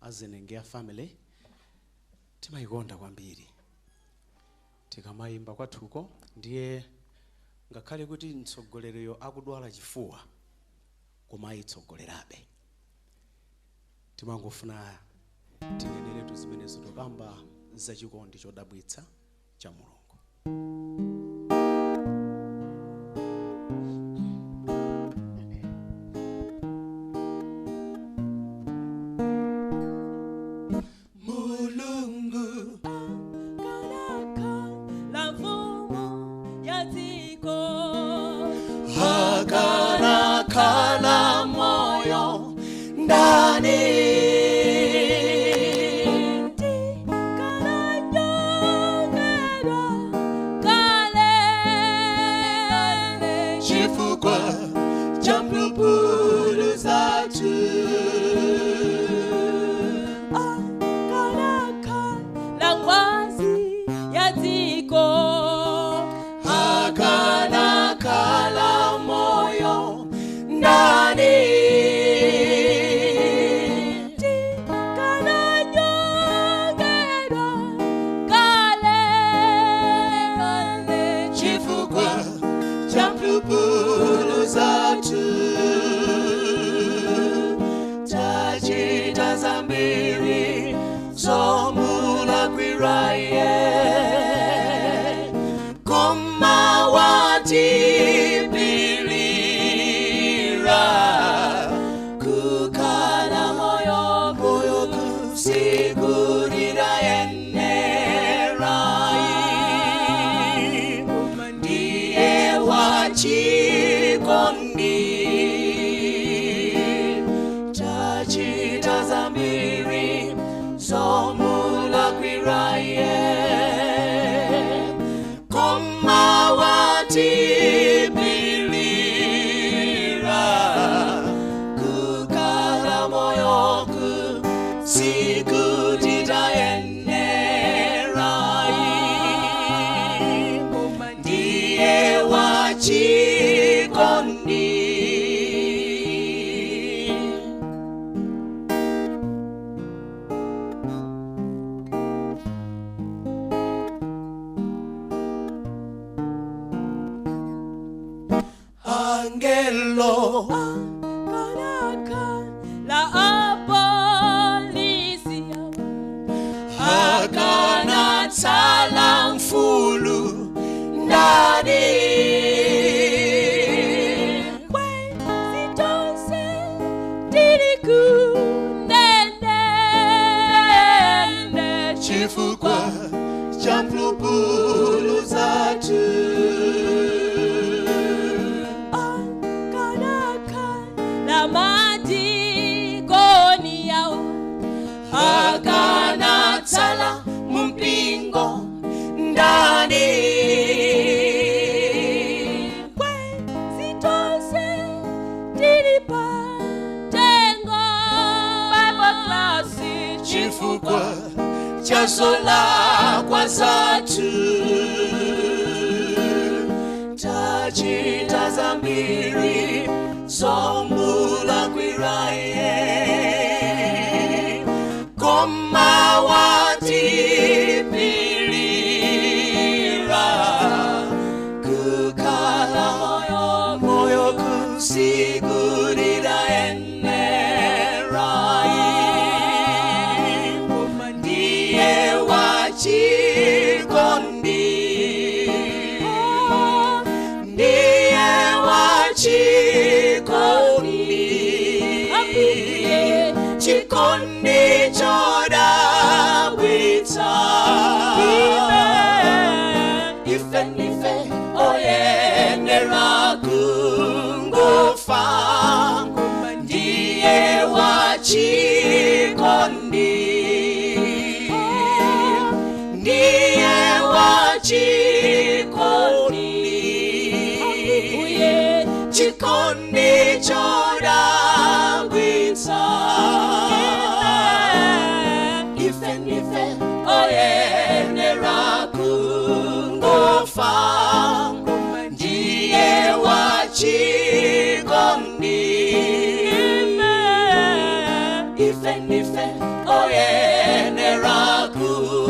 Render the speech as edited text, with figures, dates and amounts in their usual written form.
Azenengeya family timayikonda kwambiri tikamayimba kwathuko. Ndiye ngakhale kuti mtsogoleriyo akudwala chifuwa, koma ayitsogolerabe. Timangofuna tineneretu zimenezo, tokamba zachikondi chodabwitsa cha Mulungu. Mulungu la mfumu ya dziko akanakhala moyo ndani tikananyongedwa kale chifukwa cha mphulupulu zathu. Akanakhala ngwazi ya dziko akanakhala moyo ndani tikananyongedwa kale chifukwa cha mphulupulu zathu. Tachita zambiri zomulakwira iye, koma watipirira kukhala moyo moyo kusikurira yenerai ndiye wachikondi. Tachita zambiri zomulakwira iye, koma watipirira kukhala moyo kusikutitayenerai ndiye wachikondi. Angelo akanakhala apolisi akanatsala mfulu ndani bwenzi tonse tili kundende chifukwa cha mphulupulu zathu. Akanakhala madikoni yawo akanatsala mumpingo ndani bwenzi tonse tili patengo Bible class chifukwa cha zolakwa zathu. Tachita zambiri zomulakwira iye, koma watipirira kukhala moyo moyo kusikurira enerai ndiye wachikondi, ndiye wachikondi, chikondi chodabwitsa. Ife nife oyenera kungofa, ndiye wachikondi, ndiye wachikondi, chikondi chodabwitsa. Ife ndife oyenera ku.